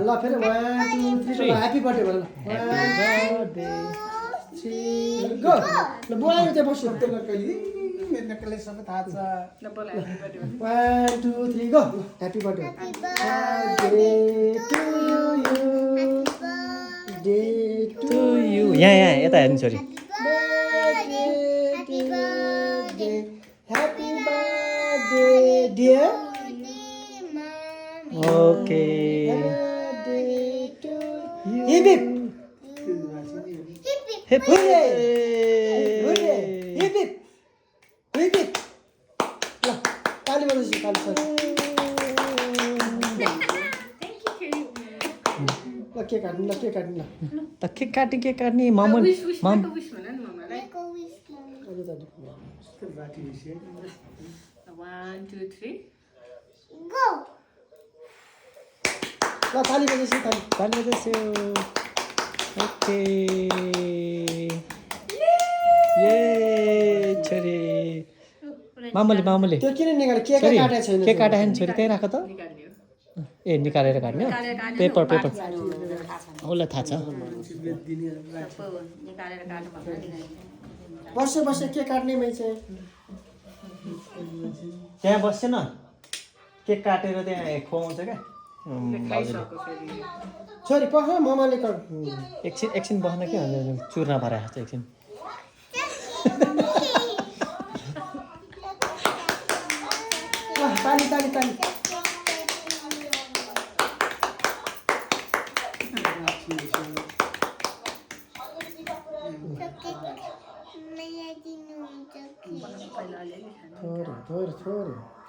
ल फेरि 1 2 3 happy birthday भन ल 1 2 3 गो ल बोलायो त्यहाँ बस्यो मेरो नक्कले सबै थाहा छ ल बोला happy birthday 1 2 3 go happy birthday day to you यहाँ यता हेर्नु छोरी Happy birthday, dear. Okay Birthday to you. Hip hip. Hip Hooray! Hooray! Hip hip. Hip hip. ल ताली बजाउँछु ताली ल के काट्नु त केक काट्ने मामा माम One, two, three. ल ताली बजाउँछु ताली बजाउँछु ओके ये छोरी मामुले त्यो किन निकाल्यो केक काटेको छैन के काटेको छैन छोरी त्यही राख त ए निकालेर काट्ने हो पेपर उसलाई थाहा छ बस्छ के काट्ने मै चाहिँ त्यहाँ बस्छ न केक काटेर त्यहाँ खुवाउँछ क्या छोरी पख ममाले एकछिन बस्न के चुर्ना भएर छ एकछिन ताली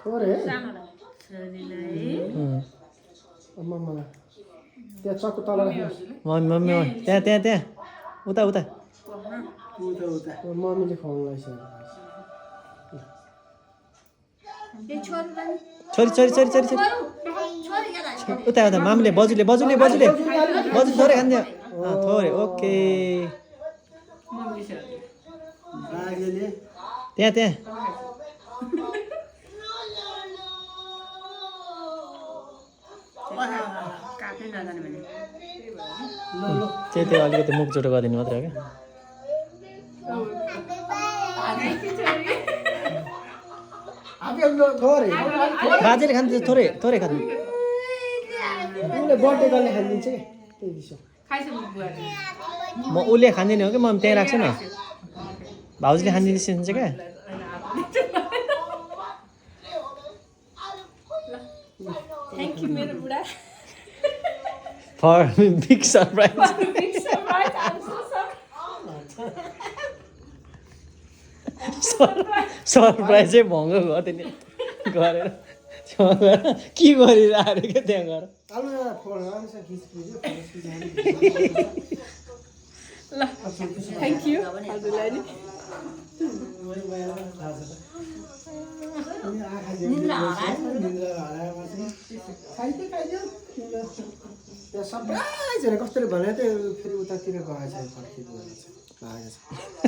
थोरै मम्मा त्यहाँ चक्कु तल मम्मी त्यहाँ उता मम्मीले खुवाउनुलाई छोरी उता मामले बजुले थोरै खान्थ्यो थोरै ओके त्यहाँ त्यो अलिकति मुख चोटो गरिदिनु मात्रै हो क्या थोरै बाजेले खान्छ थोरै खानु उसले बर्थडे गर्ने खानिदिन्छ क्या त्यही दिसो म उसले खाँदैन हो कि म त्यहीँ राख्छु न भाउजूले खानिदिन्छ क्या Thank you, मेरो बुढा. For big surprise I'm so sorry. सरप्राइजै महँगो गरिदिने गरेर के गरिरहेको क्या त्यहाँ गएर ल थ्याङ्क यू हजुरलाई नि सरप्राइज कस्तोले भने त्यो फेरि उतातिर गएछ फर्किँदै